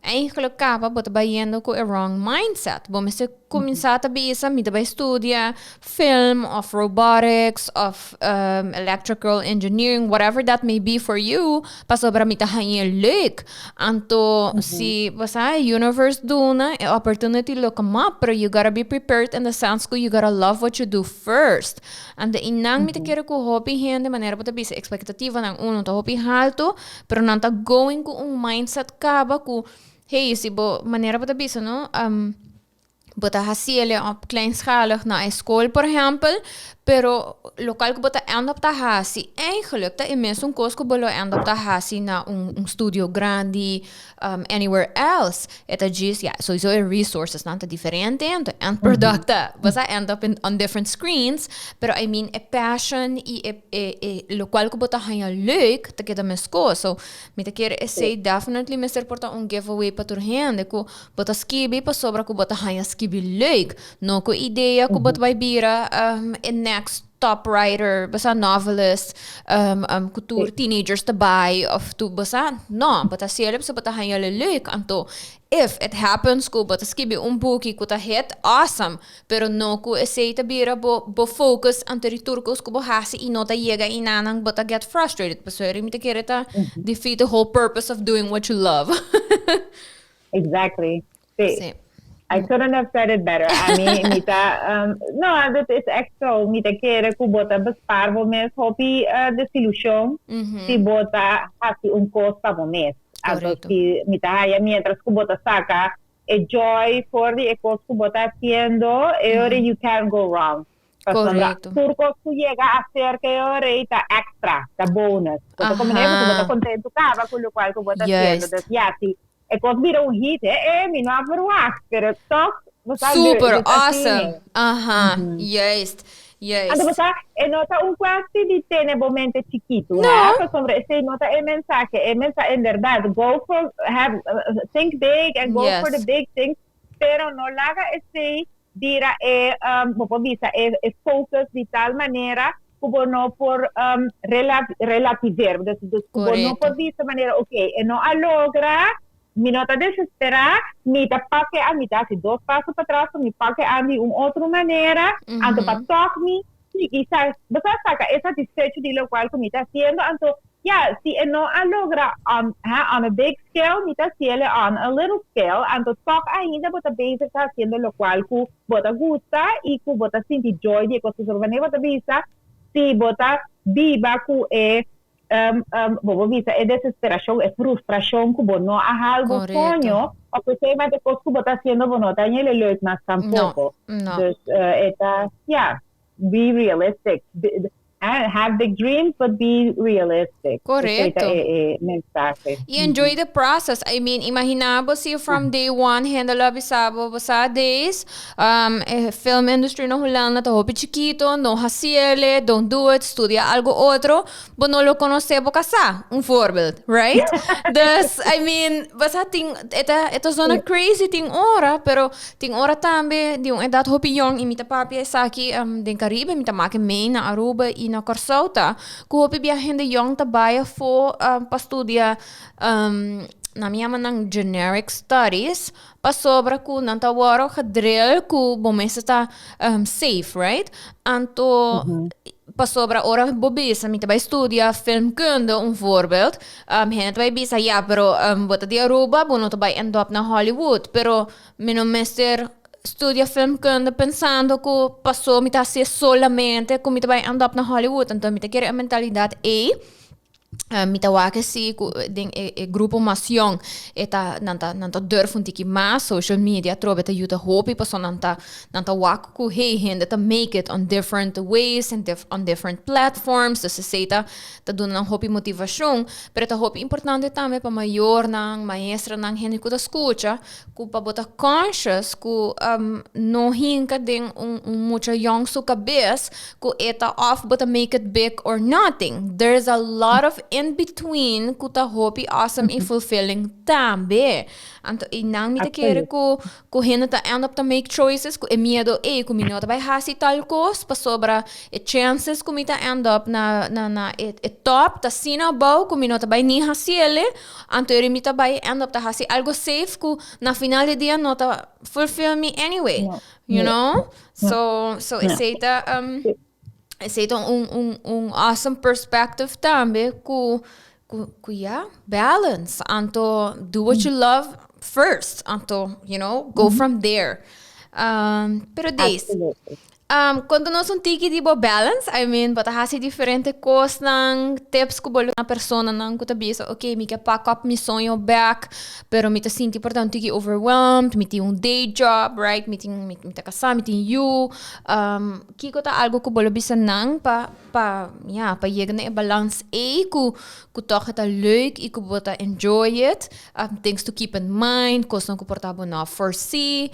Eigenlijk kaba bo ta bai yendo ku e wrong mindset. Bo mester kuminsá ta bisa mi ta bai studia film of robotics of electrical engineering, whatever that may be for you, pasobra mi ta hañ'é leuk. Anto si bo sa e universe duna e opportunity lo come up, pero you gotta be prepared in the sense ku you gotta love what you do first. Anto i nan mi ta kere ku hopi hende manera bo ta bisa expectativanan uno ta hopi halto, pero nan ta going ku un mindset kaba ku hey si bo manera bo ta bisa no bo ta hasiele op kleinschalig na e skol por ehempel, pero lokal ku bo ta end up ta hasi eigenlijk ta e mesun kos ku bo lo end up ta hasi na un studio grandi anywhere else. E ta djis, ya, souiso e resourcesnan ta diferente, anto end product ta, bo sa end up in on different screens, pero I mean e passion i e e e lokual ku bo ta haña leuk ta keda meskos. So mi ta kere esei definitely mester por ta un giveaway pa tur hende ku Bo ta skibi pasobra ku bo ta haña skibi leuk, no ku idea ku bo ta bai bira e next top writer, bo sa, novelist, ku tur teenagers ta bai òf tur, bo sa. No, bo ta hasiel pasobra bo ta haña lo leuk. Anto, if it happens ku bo ta skibi un buki ku ta hit, awesome, pero no ku esei ta bira bo bo focus anto di tur kos ku bo hasi i no ta yega einanan bo ta get frustrated. Pasobra mi ta kere ta defeat the whole purpose of doing what you love. Exactly. Sí. Sí. I couldn't have said it better. Ami, mi ta, no, dit is echt zo. Mi ta kere ku bo ta bespaar bo mes hopi desilusion si bo ta hasi un kos pa bo mes. Anto si mi ta haya mientras ku bo ta saka e joy for di e kos ku bo ta hasiendo, e ora you can't go wrong. Pasobra tur kos ku yega aserka e ora ei ta extra, ta bonus. Bo ta komprendé? Pasobra bo ta kontentu kaba ku lokual ku bo ta hasiendo. Dus ya, si e kos bira un hit, e e, mi no a verwagt, pero tòg bo sa Super, awesome. Aha, juist, juist. Anto bo sa, e no ta un kwesti di tene bo mente chikitu, hè? Pasobra esei no ta e mensahe. E mensahe, en bèrdat, go for, have, think big and go for the big things, pero no laga esei bira e, bo por bisa, e focus di tal manera ku bo no por relativeer. Dus, dus ku bo no por bisa manera, ok, e no a logra, mi no ta desesperá, mi ta pak e an, mi ta hasi dos paso patras, mi pak e an di un otro manera, anto pa tòg mi sigui sa, bo sa saka e satisfecho di lokual ku mi ta hasiendo, anto ya, si e no a logra on, ha, on a big scale, mi ta hasiel on a little scale, anto tòg ainda bo ta bezig ta hasiendo lokual ku bo ta gusta i ku bo ta sinti joy di e kos. Pasobra wanneer bo ta bisa, si bo ta biba ku e, bo por bisa e desesperashon, e frustrashon ku bo no a hal bo soño, òf esei mente kos ku bo ta hasiendo bo no ta haña leuk mas tampoko. Dus e ta, ya, be realistic. Have big dreams but be realistic. Correcto. Esei ta e mensahe. Y enjoy the process. I mean, imagina bo si from day one hende lo a bisa bo, bo sa Days, e film industry na Hulanda ta hopi chikito, no haciele, don't do it, studia algo otro, bo no lo conoce bo casá, un voorbeeld, right? Dus, I mean, bo sa tin, e ta, e ta zona crazy tin ora, pero tin ora tambe di un edad hopi yong, y mi ta papia esaki den Caribe, mi ta make mee na Aruba y na Kòrsou ta ku hopi bia hende yòn ta bai afó pa studia nan mi yama nan generic studies pasobra ku nan ta wòrdu gedrill ku bo mester ta safe, right? Anto pasobra ora bo bisa mi ta bai studia filmkunde un voorbeeld, hende ta bai bisa ya pero bo ta di Aruba bo no ta bai end up na Hollywood, pero mi no mester studia filmkunde pensando ku paso mi ta hasié solamente ku mi ta bai end up na Hollywood. Anto mi ta kere e mentalidat ei. Mi ta wak si ku den e grupo mas yong e ta nan ta nan ta durf un tiki mas. Social media atrobe ta yuda hopi pasobra nan ta wak ku, hey, hende ta make it on different ways and on different platforms, dus esei ta duna nan hopi motivashon. Pero ta hopi importante tambe pa mayornan, maestranan, hende ku ta skucha ku pa bo ta conscious ku no hinka den un mucha yong su kabes ku e ta of bo ta make it big or nothing. There's a lot of in between ku ta hopi awesome i fulfilling tambe. Anto einan mi ta kere ku hende ta end up ta make choices ku e miedo ei ku mi no ta bai hasi tal kos pasobra e chances ku mi ta end up na e top ta asina abou ku mi no ta bai ni hasiele. Anto eri mi ta bai end up ta hasi algo safe ku na final di dia no ta fulfill me anyway. No. You No. know? So esei ta un awesome perspective tambe ku, yeah, balance. Anto do what you love first. Anto, go from there. Pero Days, konta nos un tiki di bo balance. I mean, bo ta hasi diferente kosnan, tips ku bo lo na personanan ku ta bisa, "Ok, mi ke pak up mi soño back, pero mi ta sinti por ta un tiki overwhelmed, mi tin un day job, right? Mi ta kasá, mi tin yu." Kiko ta algo ku bo lo bisa nan pa, ja, pa yega na e balans ei ku toch ta leuk i ku bo ta enjoy it, things to keep in mind, kosnan ku por ta bo no foresee,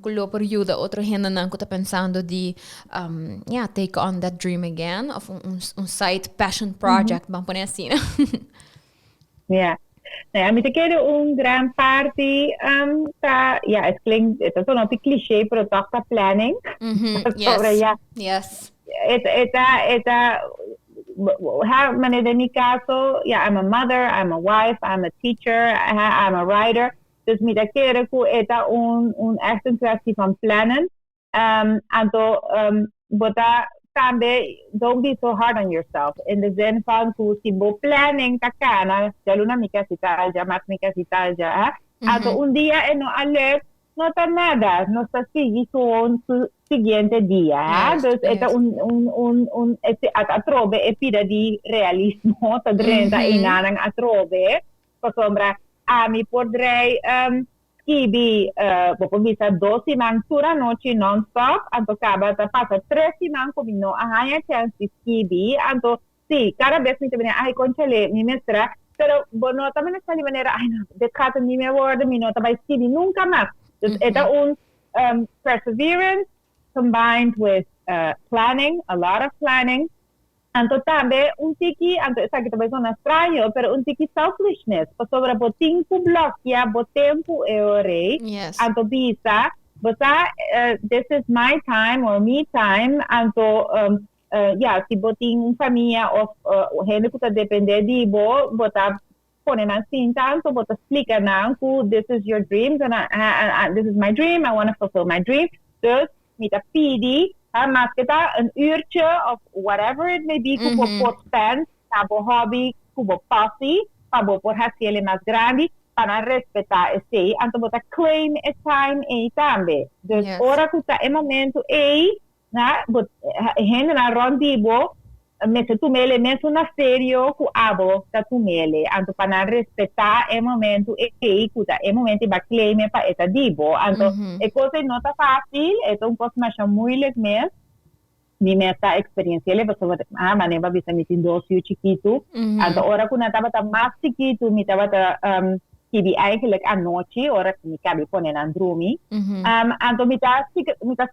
ku lo por yuda otro hendenan ku ta pensando di ja, take on that dream again of un side passion project, ban pone asina? Ja. Nou ja, mi ta kere un gran parti ta, ja, het klinkt, het is een cliché, pero toch ta planning. Sobre, ja, het, ha, manera den mi kaso, ja, I'm a mother, I'm a wife, I'm a teacher, I'm a writer. Dus mi ta kere ku e ta un echt een kwestie van plannen. Anto, bo ta tambe, don't be so hard on yourself. In de zin van ku si bo planning ta kana, djaluna mi ke hasi tal, djamars mi ke hasi tal, ja, hè? Anto un dia e no a lukt, no ta nada, nos ta sigui gewoon su siguiente dia, hè? Dus e ta un atrobe e pida di realismo, ta drenta einan atrobe, pasobra ami por drei skibi, bo por bisa 2 siman tur anochi non-stop, anto kaba ta pasa 3 siman ku mi no a haña chance di skibi. Anto sí, kada bes mi ta bini, "Ai, conchale, mi mester," pero bo no ta di manera, "Ai no, dit gaat het niet meer worden, mi no ta bai skibi nunka mas." Dus e ta un perseverance combined with planning, a lot of planning. Anto tambe un tiki, anto esaki tambe sona straño, pero un tiki selfishness, pasobra bo tin ku blòkia bo tempu e ora ei. Anto bisa, bo sa, this is my time or me time, anto ja, si bo tin un famia òf hende ku ta dependé di bo, bo ta pone nan sinta, anto bo ta splika nan ku this is your dreams and this is my dream, I want to fulfill my dream. Dus mi ta pidi, ha, maske ta een uurtje of whatever it may be ku bo por spend na bo hobby, ku bo passie, pa bo por hasié mas grandi, pa nan respetá esei, anto bo ta claim e time ei tambe. Dus ora ku ta e momento ei, na, bo, hendenan rònt di bo, mester tum'é mesun na serio ku abo ta tum'é. Anto pa nan respetá e momento ei, ku ta e momento b'a claim pa e ta di bo. Anto e kos no ta fásil, e ta un kos mas moeilijk mes. Mi mes ta eksperensiá, pasobra manera b'a bisa, mi tin dos yu chikitu. Anto ora ku nan tabata mas chikitu, mi tabata skibi eigenlijk anochi, ora ku mi kaba di pone nan drumi. Anto mi ta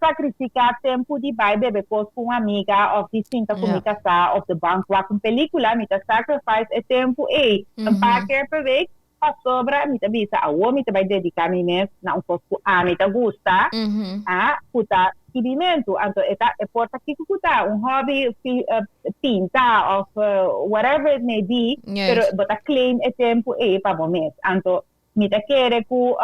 sakrifiká tempu di bai bebe kos ku un amiga òf di sinta ku mi kasá op de bank wak un pelíkula, mi ta sacrifice e tempu ei een paar keer per week, pasobra mi ta bisa, awor mi ta bai dediká mi mes na un kos ku ami ta gusta, ku ta skibimentu. Anto e ta e por ta kiko ku ta, un hobby, pinta of whatever it may be, pero bo ta claim e tempu ei pa bo mes. Anto mi ta kere ku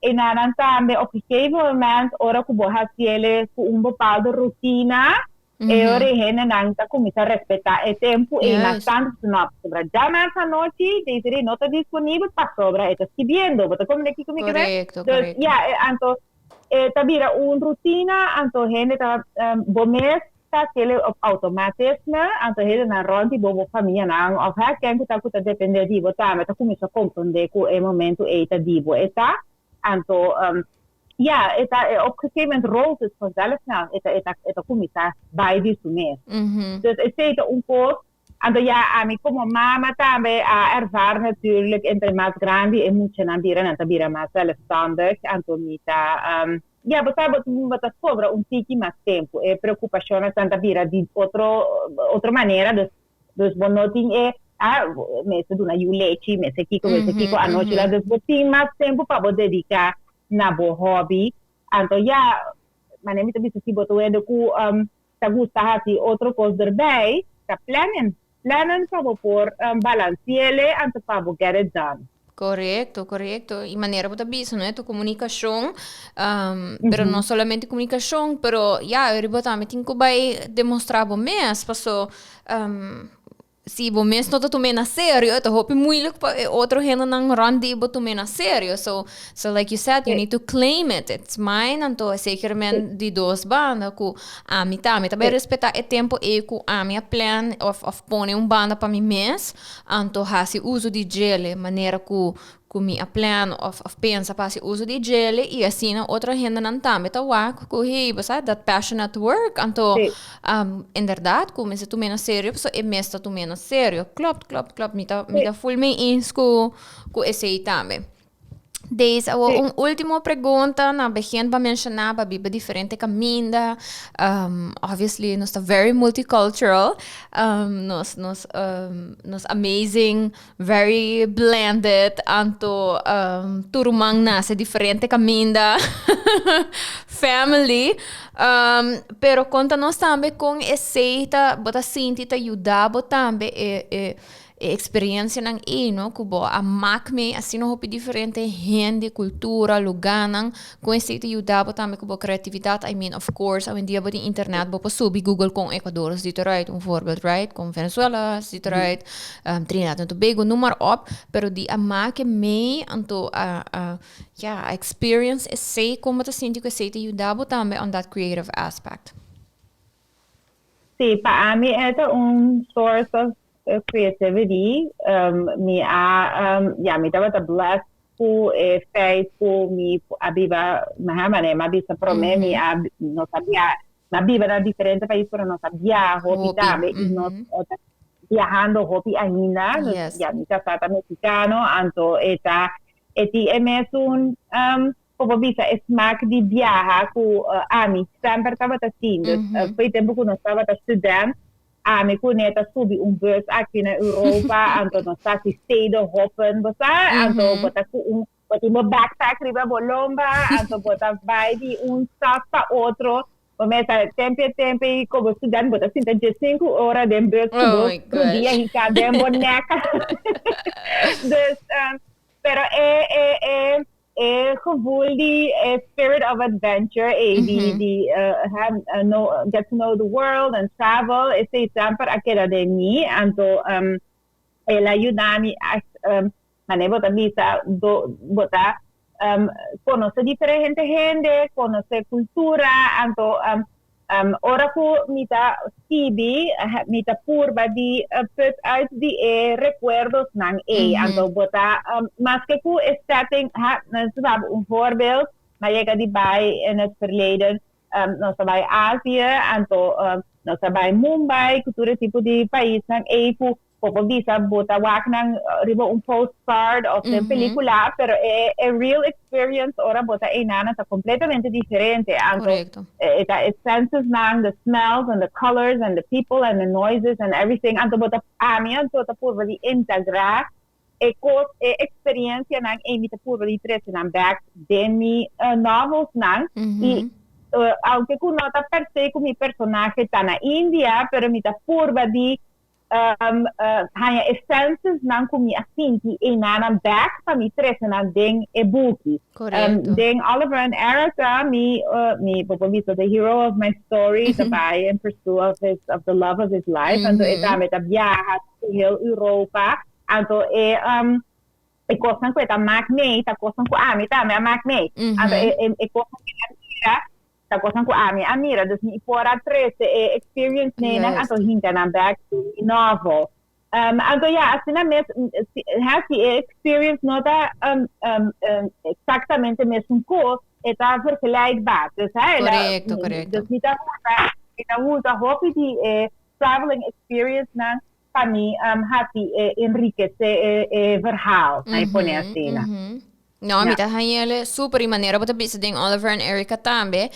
enanan tambe op gegeven moment ora ku bo hasiele ku un bepaalde rutina, e ora e hendenan ta kuminsá respetá e tempu ei mas tantu, pasobra no, pasobra djamas anochi Desiree no ta disponibel pasobra e ta skibiendo. Bo ta komprende kiko mi ke ber? Dus ya, anto e ta bira un rutina, anto hende ta bo mes ta kele op automatisme, anto hendenan rond di bo, bo famianan of ha ken ku ta ku ta depende di bo tambe ta kuminsá komprende ku e momentu ei ta di bo e ta, anto ya e ta op gegeven moment rolt het vanzelf na, e ta e ta e ta kuminsá bai di su mes. Dus esei ta un kos. Anto ya ami komo mama tambe a ervaar natuurlijk entre mas grandi e muchanan bira nan ta bira mas zelfstandig anto mi ta ya bo sa bo ta sobra un tiki mas tempu e preocupacionnan ta bira di otro otro manera dus dus bo no tin e ah mester duna yu lechi mester kiko mester kiko anochi la dus bo tin mas tempu pa bo dedica na bo hobby anto ya manera mi ta bisa si bo ta wende ku ta gusta hasi otro kos derbij, ta plannen. Plannen pa bo por balansiele anto pa bo get it done. Korekto, korekto. I manera bo ta bisa, no, e ta komunikashon, pero no solamente komunikashon, pero ya, riba tambe tin ku bai demostrá bo mes, paso Si bo mes no ta tum'é na serio, e ta hopi moeilijk pa e otro hendenan rond di bo tum'é na serio. So, so like you said, you need to claim it. It's mine, anto zekerment di dos banda ku ami ta. Mi ta bai respetá e tempu ei ku ami a plan of of pone un banda pa mi mes, anto hasi uso di djele manera ku ku mi a plan of of pensa pa hasi uso di djele i asina otro hendenan tambe ta wak ku hey bo sa that passion at work anto inderdaad ku mester tum'é na serio pasobra e mes ta tum'é na serio. Klopt klopt klopt mi ta mi ta full mee eens ku ku esei tambe. Deis awor un ultimo pregunta na begin bo a menshoná bo a biba diferente kaminda obviously nos ta very multicultural nos nos nos amazing Very blended, anto tur ruman nace diferente caminda, family. Pero conta nos tambe con esey ta, bo ta sinti ta yuda bo tambe e e e experiencianan ey, no, cu bo a mak mee asina hopi diferente hende, cultura, luganan, con esey ta yuda bo tambe cu bo creatividad? I mean, of course, awendia bo tin internet, bo por subi Google con Ecuador ziet eruit, un voorbeeld, right? Con Venezuela ziet eruit. Trinidad en Tobago, noem maar op, pero di a make mee anto a a ja a experience esei kon bo ta sinti ku esei ta yuda bo tambe on that creative aspect? Sí, pa ami e ta un source of creativity. Mi a ja mi tabata blessed ku e feit ku mi a biba, manera mi a bisa promé mi a nos a bia Mi a biba na diferente pais pero nos a biaha hopi tambe y nos ta biahando hopi ainda. Ya mi casá ta mexicano anto e ta e tin e mesun como bisa e smaak di biaha cu ami semper tabata tin. Dus fo'i tempo cu nos tabata student ami cu ne ta subi un bus aki na Europa anto nos ta haci stedenhoppen bo sa anto bo ta cu un Bo tin bo backpack riba bo lomba, anto bo ta bai di un stad pa otro. Bo mester tempe tempe i komo student bo ta sinta diesinku ora den bus ku bo rudia hinká den bo nek. Dus, pero e e e e gevoel di e spirit of adventure ei di di know get to know the world and travel esei semper a keda den mi. Anto el a yuda mi echt Manera bo ta bisa, do bo ta conoce diferente hende, conoce cultura, anto ora cu mi ta skibi, mi ta purba di put uit di e recuerdosnan ey. Anto bo ta, maske cu e setting, ha, un voorbeeld, mi a yega di bay in het verleden, nos a bay Azië, anto nos a bay Mumbai, cu tur e tipo di paisnan ey cu Bo por bisa bo ta wak nan riba un postcard of den pelicula, pero e e real experience ora bo ta einan ta completamente diferente. Anto e ta e senses nan, the smells and the colors and the people and the noises and everything. Anto bo ta ami anto ta purba di integra e cos e experiencianan ei mi ta purba di trece nan back den mi novels nan. Y. Aunke ku no ta per se ku mi personahe ta na India, pero mi ta purba di haña e senses nan ku mi a sinti einan back pa mi trese nan den e buki. Den Oliver and Erica, mi bo por bisa, the hero of my story ta bai in pursuit of the love of his life. Anto e tambe ta viaha heel Europa. Anto e kosnan ku e ta maak mee, ta kosnan ku ami tambe a maak mee. Anto e kosnan ku a mira, ta kosnan ku ami a mira. Dus mi por a trese e experience nan anto hinka nan back to the novel. Anto ja, asina mes, si e experience no ta eksaktamente mesun kos, e ta vergelijkbaar. Dus, hè, Korekto. Dus mi ta usa hopi di e traveling experience nan pa mi hasi enrikesé e verhaal, mm pone asina. No, mi ta hañ'ele super i manera bo ta bisa den Oliver and Erica tambe.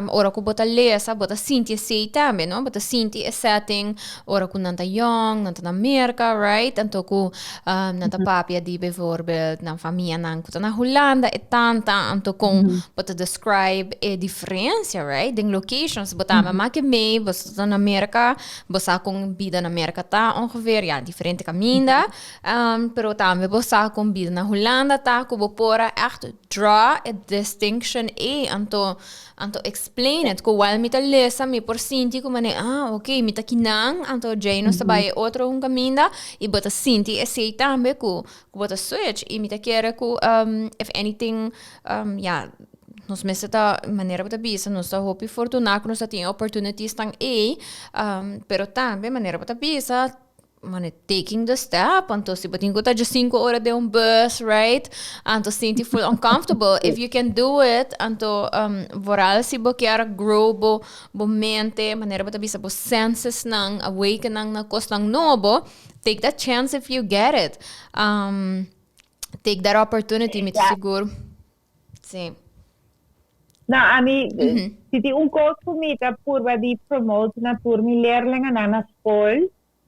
Ora ku bo ta lesa, bo ta sinti esei tambe, no? Bo ta sinti e setting, ora ku nan ta young, nan ta na Merka, right? Anto ku nan ta papia di bijvoorbeeld nan famia nan ku ta na Hulanda, e tanta, anto kon bo ta describe e diferensia, right? Den locations, bo ta make mee, bo ta na Merka, bo sa kon bida na Merka ta ongeveer, ja, diferente kaminda. Pero tambe bo sa kon bida na Hulanda ta, ku bo por a echt draw a distinction e anto explain it. Ku while mi ta lesa, mi por sinti ku mane, ah, ok, mi ta kinan, anto djei nos ta bai otro un kaminda, i bo ta sinti esei tambe ku bo ta switch. I mi ta kere ku, if anything, ja, nos mester ta, manera bo ta bisa, nos ta hopi fortuná ku nos ta tin opportunities tan ei, pero tambe manera bo ta bisa, mane taking the step, anto si bo tin ku ta 5 ora den un bus, right? Anto sinti full uncomfortable. If you can do it, anto vooral si bo kier grow bo mente, manera bo ta bisa, bo senses nan, awaken nan na kosnan nobo, take that chance if you get it. Take that opportunity, mi ta sigur. Si. No, ami, si tin un kos ku mi ta purba di promote na tur mi leerlingen na skol,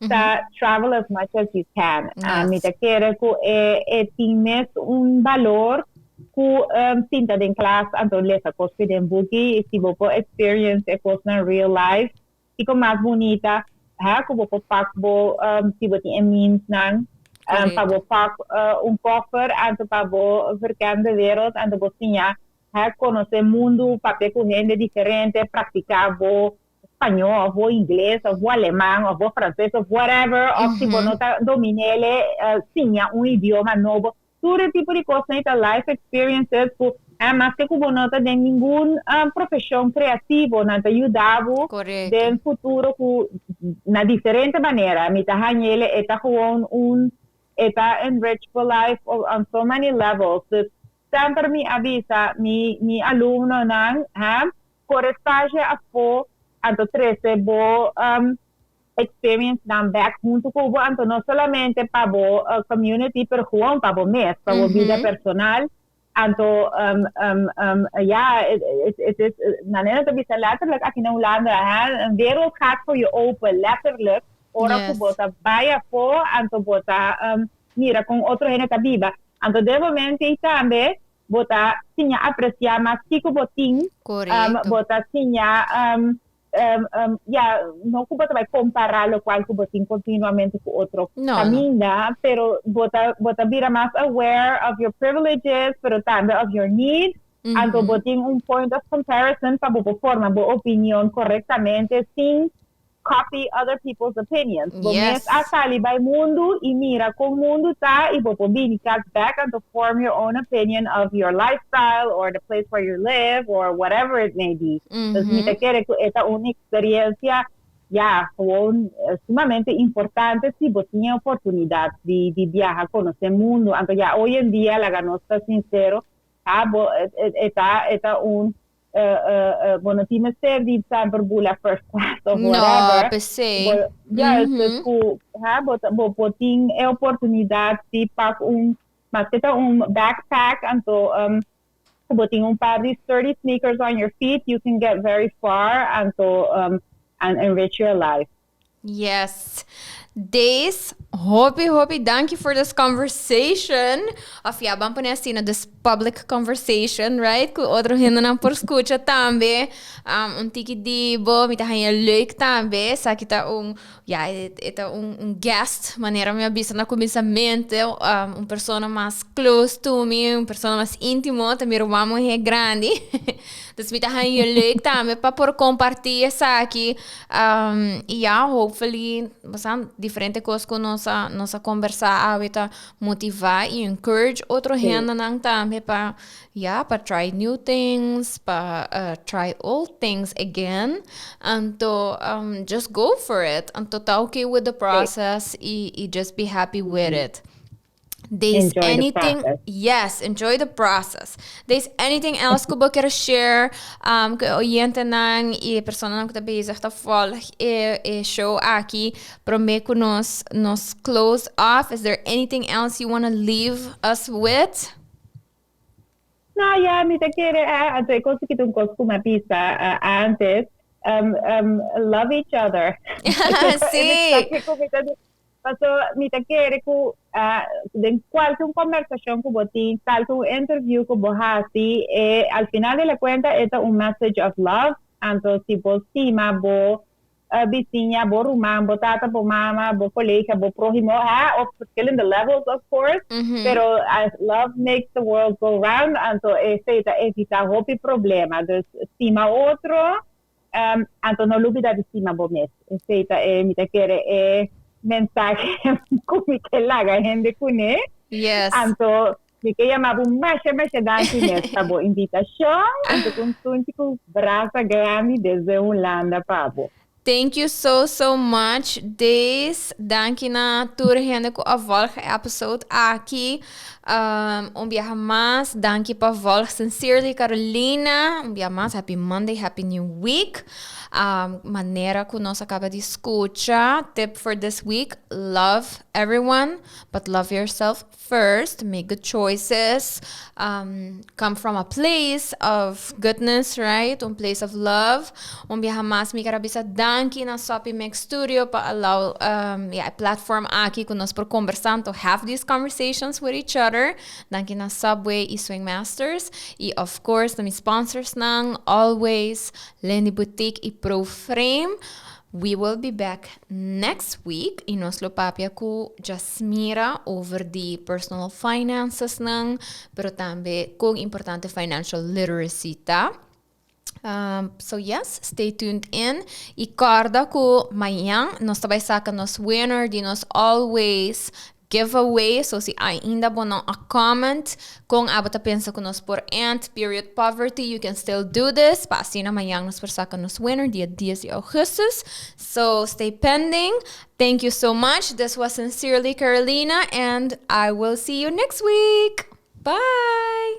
ta travel as much as you can. Mi ta kere ku e tin mes un balor ku sinta den klas anto lesa kos den buki, si bo por experience e kos na real life, kiko mas bunita, ha, ku bo por pak bo, si bo tin e means nan, pa bo pak un koffer anto pa bo verken de wereld, anto bo siña, ha, konosé mundu, papia ku hende diferente, praktiká bo spañó, òf bo ingles, òf bo aleman, òf bo franses, òf whatever, òf si bo no ta domin'é, siña un idioma nobo. Tur tipo di kos ta life experiences ku mas ku bo no ta den ningun profeshon kreativo, nan ta yuda bo den futuro ku na diferente manera. Mi ta hañ'ele e ta gewoon un e ta enrich for life on so many levels. Dus semper mi a bisa mi alumnonan, ha, kore stage afó, anto trese bo experience nan back huntu ku bo, anto no solamente pa bo community, pero gewoon pa bo mes, pa bo bida personal. Anto ja, het is manera ta bisa letterlijk aki na Hulanda, hè, een wereld gaat voor je open, letterlijk. Ora ku bo ta bai afó, anto bo ta mira kon otro hende ta biba. Anto den momento ei tambe bo ta siña apresiá mas kiko bo tin, bo ta siña ja, no ku bo ta bai kompará lokual ku bo tin kontinuamente ku otro No. kaminda, pero bo ta bira mas aware of your privileges, pero tambe of your needs. Anto bo tin un point of comparison pa bo forma bo opinion korektamente sin copy other people's opinions. Bo mes a sali bai mundu i mira kon mundu ta i bo por bini kas back and to form your own opinion of your lifestyle or the place where you live or whatever it may be. Dus mi ta kere ku e ta un eksperensia, ja, gewoon sumamente importante si bo tin oportunidat di viaha, konosé mundu. Anto ja, hoy en dia, laga nos ta sinsero, ah, bo, e ta un bo no tin mester di semper bula first class of No, whatever. P'esei. Bo, ja, dus ku, ha, bo tin e oportunidat di pak un, maske ta un backpack, anto bo tin un par di sturdy sneakers on your feet, you can get very far anto and enrich your life. Yes. Days, hopi, hopi, thank you for this conversation. Of ja, ban pone asina, this public conversation, right? Ku otro hendenan por skucha tambe. Un tiki di bo, mi ta haña leuk tambe. Esaki ta un, ja, e ta un guest, manera mi a bisa na kuminsamentu, un persona mas close to mi, un persona mas íntimo, ta mi ruman muhé grandi. Dus mi ta haña leuk tambe pa por kompartí esaki. I ya, hopefully, diferente kos ku nos a kombersá awe ta motivá i encourage otro hendenan tambe pa, ya, pa try new things, pa try old things again. Anto just go for it. Anto ta okay with the process i just be happy with it. There's Enjoy the anything process. Yes, enjoy the process. There's anything else ku bo kier share ku e oyentenan i personanan ku ta bezig ta volg e show aki promé ku nos close off? Is there anything else you want to leave us with? No, ja, mi ta kere, anto e kos ku un kos ku m'a bisa antes, love each other. Paso mi ta kere ku den kualke un kombersashon ku bo tin, kualke un interview ku bo hasi, al final di la kuenta e ta un message of love. Anto si bo stima bo bisiña, bo ruman, bo tata, bo mama, bo kolega, bo próhimo, op verschillende levels, of course, pero as love makes the world go round, anto esei ta evitá hopi problema. Dus stima otro, anto no lubidá di stima bo mes. Esei ta e, mi ta kere, e mensahe ku mi ke laga hende kuné. Anto mi ke yama bo masha masha danki mes pa bo invitashon. Anto ku un sunchi ku brasa grandi desde Hulanda pa bo. Thank you so, so much, Days. Danki na tur hende ku a volg e episode aki. Un biaha mas, danki pa volg Sincerely Carolina. Un biaha mas, happy Monday, happy new week. Manera ku nos a kaba di skucha, tip for this week: love everyone, but love yourself first. Make good choices. Come from a place of goodness, right? Un place of love. Un biaha mas mi kier a bisa danki na Soppy Mix Studio pa allow ja, e platform aki ku nos por kombersá to have these conversations with each other. Danki na Subway i Swing Masters. I of course na mi sponsors nan, Always, Lendy Boutique i Pro Frame. We will be back next week i nos lo papia ku Jasmira over di personal finances nan, pero tambe kon importante financial literacy ta. So yes, stay tuned in. I kòrda ku mañan nos ta bai saka nos winner di nos Always giveaway. So si ainda bo no a comment kon abo ta pensa ku nos por end period poverty, you can still do this. Pa asina mañan nos por saka nos winner dia 10 di augustus. So stay pending. Thank you so much. This was Sincerely Carolina and I will see you next week. Bye.